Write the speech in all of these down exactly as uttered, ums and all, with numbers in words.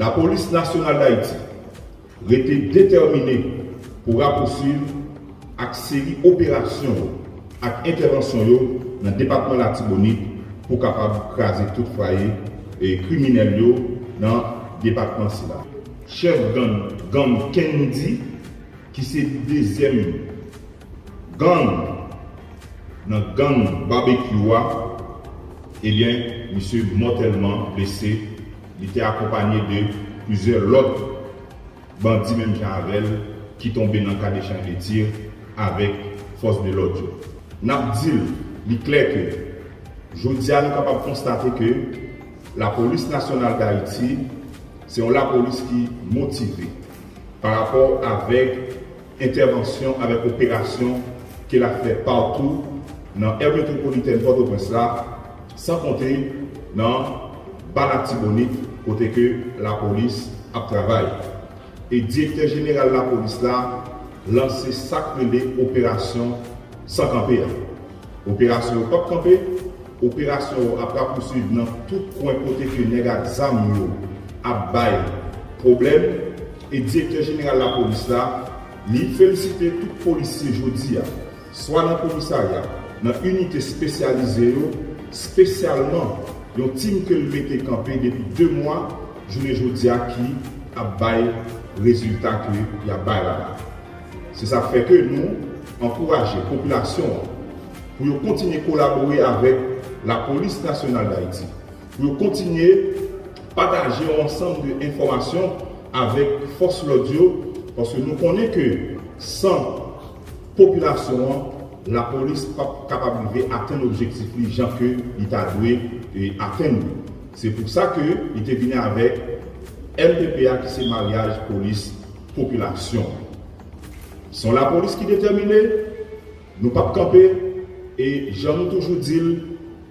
Lapolis Nasyonal d Ayiti rete detèmine pou rapousuiv ak seri operasyon yo ak entèvansyon yo nan depatman Latibonit pou kapab kraze tout fwaye e kriminèl yo nan depatman sila. Chèf gang, gang Kendy, ki se dezyèm gang nan gang Babekyou a, ebyen, misye mòtèlman blese. Li te akonpanye de plizyè lòt bandi menm jan avè l ki tonbe nan kad echanj de tir avèk fòs de lòd yo. N ap di l, li klè ke jodi a nou kapab konstate ke Lapolis Nasyonal d Ayiti se yon lapolis ki motive pa rapò avèk entèvansyon, avèk operasyon ke l ap fè patou nan è metwopolitèn Pòtoprens la, san konte nan Ba Latibonit, kote ke lapolis ap travay. E direktè jeneral lapolis la lanse sa k rele operasyon san kanpe a. Operasyon yo p ap kanpe, operasyon yo ap rapousuiv nan tout kwen kote ke nèg ak zam yo ap bay pwoblèm. E direktè jeneral lapolis la, li felisite tout polisye jodi a, swa nan komisarya, nan inite espesyalize yo, espesyalman yon tim ke l mete kanpe depi de mwa, jounen jodi a, ki ap bay rezilta ke y ap bay la. Se sa k fè ke nou ankouraje popilasyon an pou yo kontinye kolabore avèk Lapolis Nasyonal d Ayiti, pou yo kontinye pataje yon ansanm de enfòmasyon avèk fòs lòd yo, paske nou konnen ke san popilasyon an, lapolis p ap kapab rive atenn objektif li jan ke li ta dwe, e, atenn li. Se pou sa ke li te vini avèk M P P a, ki se maryaj polis popilasyon. Se yon lapolis ki detèmine, nou p ap kanpe, e jan nou toujou di l,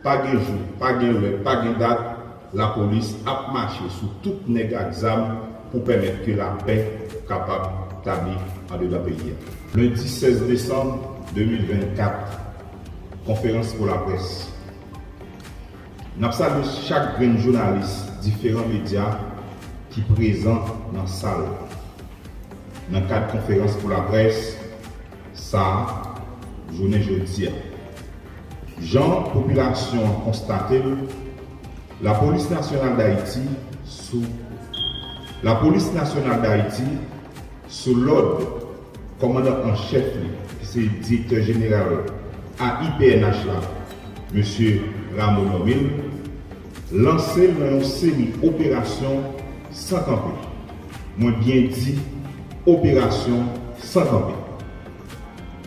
pa gen jou, pa gen lè, pa gen dat, lapolis ap mache sou tout nèg ak zam pou pèmèt ke lapè kapab tabli andedan peyi a. Lendi sèz desanm de mil vennkat, konferans pou laprès. N ap salye chak grenn jounalis diferan medya ki prezan nan sal la nan kad konferans pou laprès sa a, jounen jodi a. Jan popilasyon an konstate l, Lapolis Nasyonal d Ayiti sou, Lapolis Nasyonal d Ayiti, sou lòd kòmandan an chèf li, ki se direktè jeneral A I P N H la, mesye Rameau Normil, lanse l nan yon seri operasyon san kanpe. Mwen byen di, operasyon san kanpe.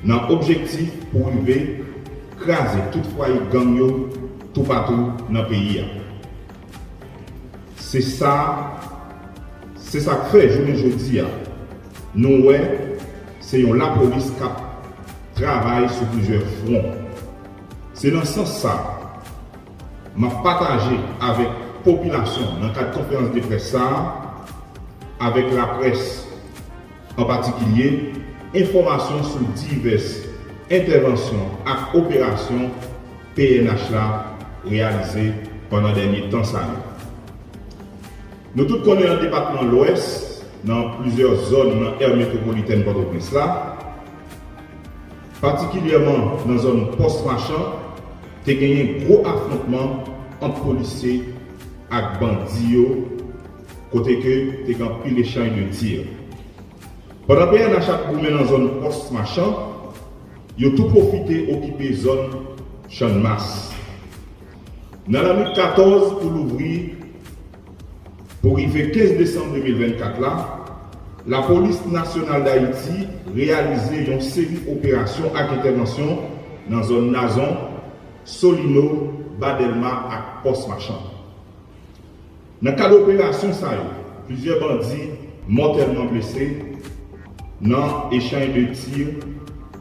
Nan objektif pou rive kraze tout fwaye gang yo toupatou nan peyi a. Se sa, se sa k fè jounen jodi a, nou wè se yon lapolis k ap travay sou plizyè fwon. Se nan sans sa, m ap pataje avèk popilasyon nan kad konferans de près sa a, avèk laprès an patikilye, enfòmasyon sou divès entèvansyon ak operasyon P N H la reyalize pandan dènye tan sa yo. Nou tout konnen nan depatman Lwès, nan plizyè zòn nan è metwopolitèn Pòtoprens la, patikilyèman nan zòn Pòs Machan, te genyen gwo afwontman ant polisye ak bandi yo, kote ke te gen anpil echanj de tir. Pandan P N H ap goumen nan zòn Pòs Machan, yo tou pwofite okipe zòn Channmas. Nan lannwit katòz pou louvri, pou rive kenz desanm de mil vennkat la, Lapolis Nasyonal d Ayiti reyalize yon seri operasyon ak entèvansyon nan zòn Nazon, Solino, Ba Dèlma ak Pòs Machan. Nan kad operasyon sa yo, plizyè bandi mòtèlman blese nan echanj de tir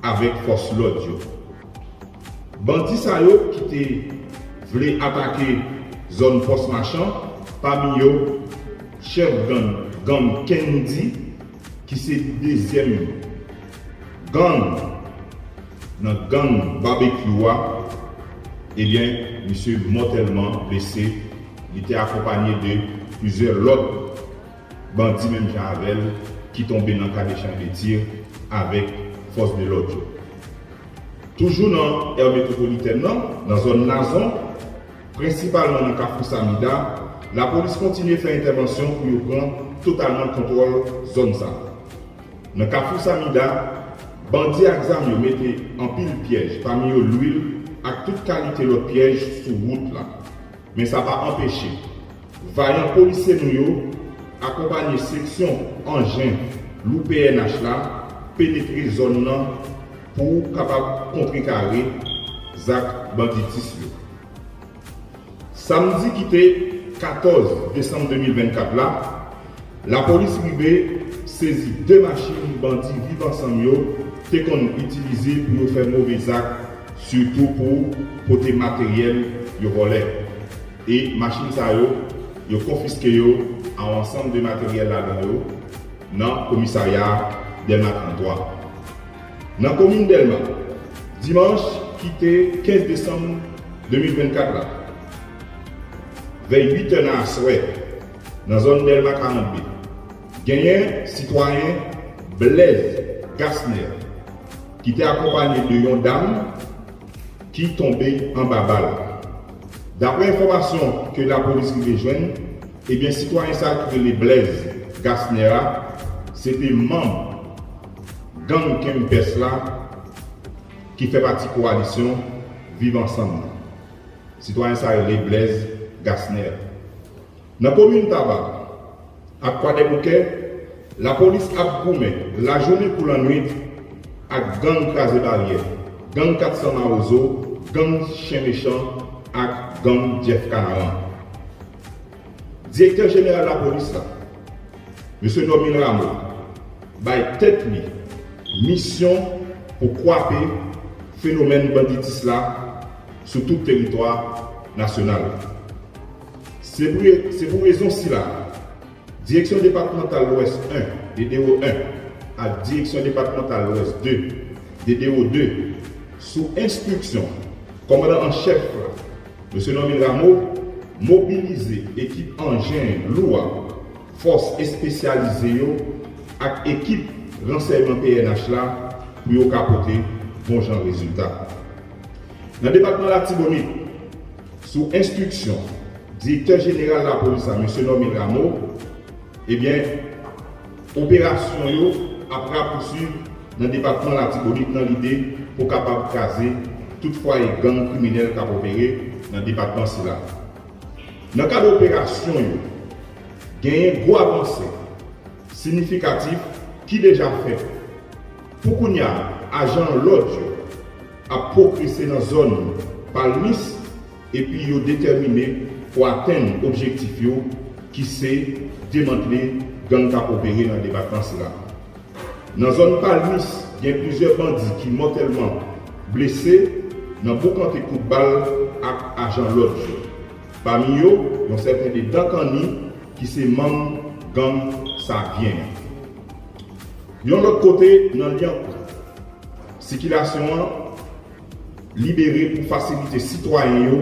avèk fòs lòd yo. Bandi sa yo ki te vle atake zòn Pòs Machan, pami yo chèf gang, gang Kendy, ki se dezyèm gang nan gang Babekyou a, ebyen, misye mòtèlman blese. Li te akonpanye de plizyè lòt bandi menm jan avè l ki tonbe nan kad echanj de tir avèk fòs de lòd yo. Toujou nan è metwopolitèn nan, nan zòn Nazon, prensipalman nan Kafou Samida, lapolis kontinye fè entèvansyon pou yo pran totalman kontwòl zòn sa a. Nan Kafou Samida, bandi ak zam yo mete anpil pyèj, pami yo lwil ak tout kalite lòt pyèj sou wout la. Men sa pa anpeche vayan polisye nou yo, akonpanye seksyon anjen lou P N H la, penetre zòn nan pou kapab kontrekare zak banditis yo. Samdi ki te katòz desanm de mil vennkat la, lapolis rive sezi de machin bandi Viv Ansanm yo te konn itilize pou yo fè move zak, sitou pou pote materyèl yo vòlè. E machin sa yo, yo konfiske yo ak yon ansanm de materyèl ladan yo nan komisarya Dèlma trannntwa. Nan komin Dèlma, dimanch ki te kenz desanm de mil vennkat la, vè uit è nan aswè, nan zòn Dèlma karant de, genyen sitwayen Blaise Gasner ki te akonpanye de yon dam ki tonbe anba bal. Daprè enfòmasyon ke lapolis rive jwenn, ebyen, sitwayen sa a ki rele Blaise Gasner a, se te manm gang Kempès la ki fè pati kowalisyon Viv Ansanm nan. Sitwayen sa a rele Blaise Gasner. Nan komin Taba ak Kwadèboukè, lapolis ap goumen lajounen kou lannwit ak gang Kraze Baryè, gang kat san Mawozo, gang Chen Mechan ak gang Jeff Kanaran. Direktè jeneral lapolis la, mesye Normil Rameau, bay tèt li misyon pou kwape fenomèn banditis la sou tout teritwa nasyonal. Se pou, se pou rezon sila, Direksyon Depatmantal Lwès en, D D O en, ak Direksyon Depatmantal Lwès de, D D O de, sou enstriksyon kòmandan an chèf la, mesye Normil Rameau, mobilize ekip anjen lou a, fòs espesyalize yo ak ekip ransèyman P N H la pou yo ka pote bon jan rezilta. Nan depatman Latibonit, sou enstriksyon direktè jeneral lapolis la, mesye Normil Rameau, ebyen, operasyon yo ap rapousuiv nan depatman Latibonit nan lide pou kapab kraze tout fwaye gang kriminèl k ap opere nan depatman sila. Nan kad operasyon yo, genyen gwo avanse siyifikatif ki deja fèt. Pou kounye a, ajan lòd yo ap pwogrese nan zòn Palmis epi yo detèmine pou atenn objektif yo ki se demantle gang k ap opere nan depatman sila. Nan zòn Palmis, gen plizyè bandi ki mòtèlman blese nan boukante kout bal ak ajan lòd yo. Pami yo, yon sèten de Dan Kanni ki se manm gang Savyen an. Yon lòt kote, nan Lyankou, sikilasyon an libere pou fasilite sitwayen yo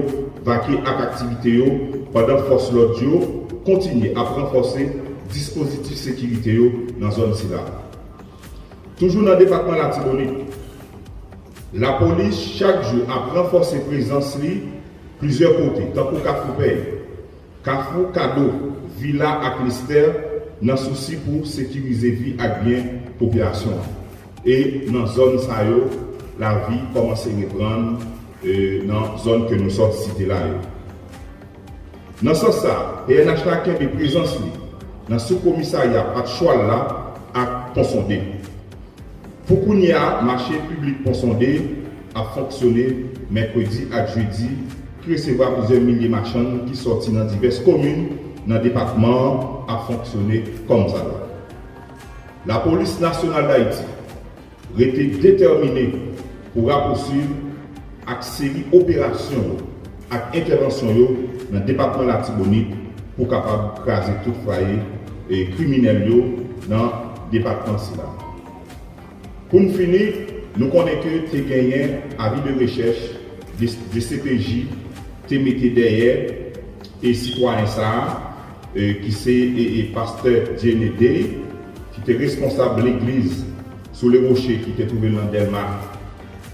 vake ak aktivite yo, pandan fòs lòd yo kontinye ap ranfòse dispozitif sekirite yo nan zòn sila. Toujou nan depatman Latibonit, lapolis chak jou ap ranfòse prezans li plizyè kote, tankou Kafou Pèy, Kafou Kado, Vila ak Lestè, nan sousi pou sekirize vi ak byen popilasyon an. E nan zòn sa yo, lavi kòmanse reprann, e, nan zòn ke nou sot site la yo. Nan sans sa, P N H la kenbe prezans li nan soukomisarya Patchwal la ak Pon Sonde. Pou kounye a, mache piblik Pon Sonde ap fonksyone mèkredi ak jedi, ki resevwa plizyè milye machann ki sòti nan divès komin nan depatman an ap fonksyone kòmsadwa. Lapolis Nasyonal Dayiti rete detèmine pou rapousuiv ak seri operasyon yo ak entèvansyon yo nan depatman Latibonit pou kapab kraze tout fwaye, e, kriminèl yo nan depatman sila. Pou n fini, nou konnen ke te genyen avi de rechèch de, de C P J te mete dèyè e sitwayen sa a, e, ki se e, e, pastè Dieune Day, ki te responsab legliz Sous les Rochers ki te twouve l nan Dèlma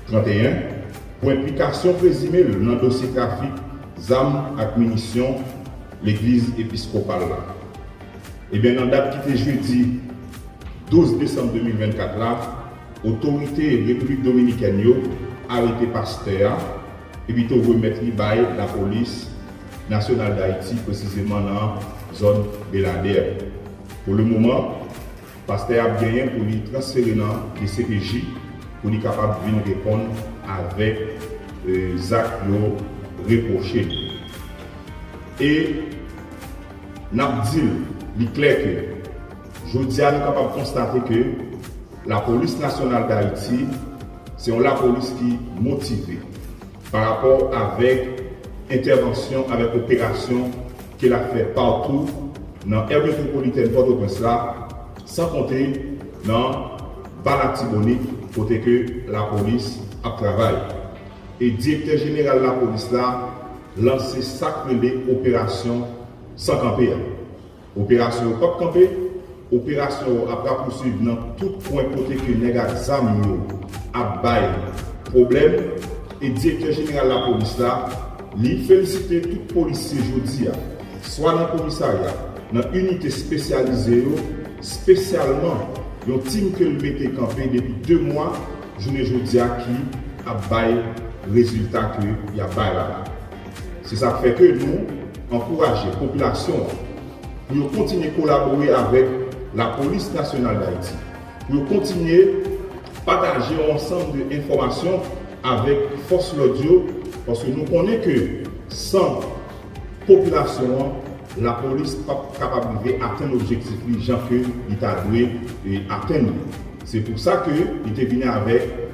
trannteyen, pou enplikasyon prezime l nan dosye trafik zam ak minisyon legliz episkopal la. Ebyen, nan dat ki te jedi douz desanm de mil vennkat la, otorite Repiblik Dominikèn yo arete pastè a epi tou remèt li bay Lapolis Nasyonal Dayiti, presizeman nan zòn Beladè. Pou le moman, pastè a ap genyen pou li transfere nan D C P J pou li kapab vin reponn avèk, e, zak yo repwoche li. E n ap di l, li klè ke jodi a nou kapab konstate ke Lapolis Nasyonal Dayiti se yon lapolis ki motive pa rapò avèk entèvansyon, avèk operasyon ke l ap fè patou nan èr metwopolitèn Pòtoprens la, san konte nan Ba Latibonit, kote ke lapolis ap travay. E direktè jeneral lapolis la lanse sa k rele operasyon san kanpe a. Operasyon yo p ap kanpe, operasyon yo ap rapousuiv nan tout kwen kote ke nèg ak zam yo ap bay pwoblèm. E direktè jeneral lapolis la, li felisite tout polisye jodi a, swa nan komisarya, nan inite espesyalize yo, espesyalman yon tim ke l mete kanpe depi de mwa, jounen jodi a, ki ap bay rezilta ke y ap bay la. Se sa k fè ke nou ankouraje popilasyon an pou yo kontinye kolabore avèk Lapolis Nasyonal Dayiti, pou yo kontinye pataje yon ansanm de enfòmasyon avèk fòs lòd yo, paske nou konnen ke san popilasyon an, lapolis p ap kapab rive atenn objektif li jan ke li ta dwe, e, atenn li. Se pou sa ke li te vini avèk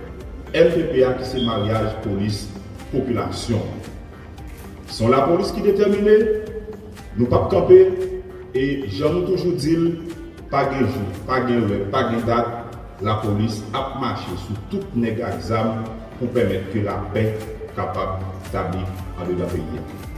M P P a, ki se maryaj polis popilasyon. Se yon lapolis ki detèmine, nou p ap kanpe, e jan nou toujou di l, pa gen jou, pa gen lè, pa gen dat, lapolis ap mache sou tout nèg ak zam pou pèmèt ke lapè kapab tabli andedan peyi a.